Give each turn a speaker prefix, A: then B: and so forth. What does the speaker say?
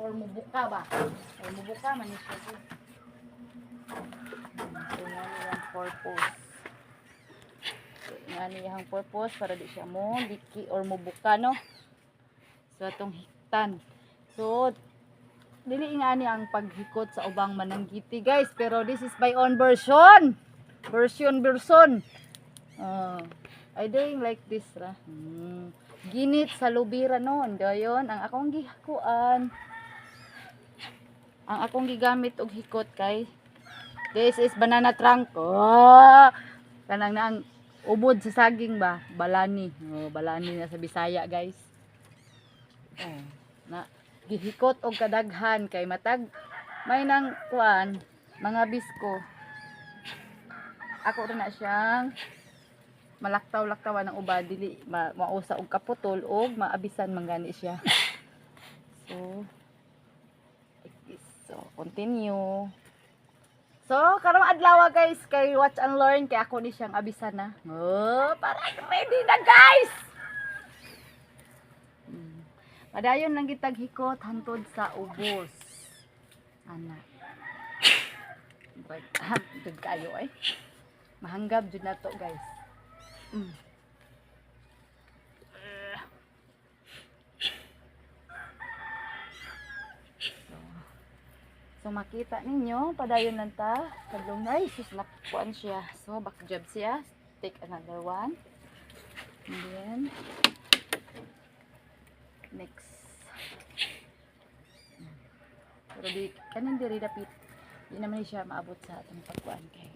A: or mubuka ba. Or mubuka man ni siya. So nga niyang purpose. So nga niyang purpose para di siya mo liki or mubuka, no. So atong hiktan. So dili nga ni ang paghikot sa ubang mananggiti, guys, pero this is my own version. Version version. I doing like this ra. Ginit sa lubira noon. Dayon ang akong gihikuan. Ang akong gigamit og hikot kay this is banana trunk. Oh, kanang naang ubod sa saging ba? Balani. Oh, balani na sa Bisaya, guys. Oh, na gihikot og kadaghan kay matag may nang kuan mga bisko. Ako rin na siyang malaktaw-laktawan ng uba, dili mausa og kaputol og maabisan man gani siya. So like this. So continue. So karong adlaw, guys, kay watch and learn kay ako ni siyang abisan na. Oh, para ready na, guys. Padayon lang gitag hikot hantod sa ubos. Ana. Right. Jud kayo eh. Mahanggab jud na to, guys. So makita ninyo, padayon lang ta. Kadlong ay sus, nakuan siya. So back job siya. Take another one. And then next. Pero di kanin diri dapit. Di naman siya maabot sa atong pagkuan kay.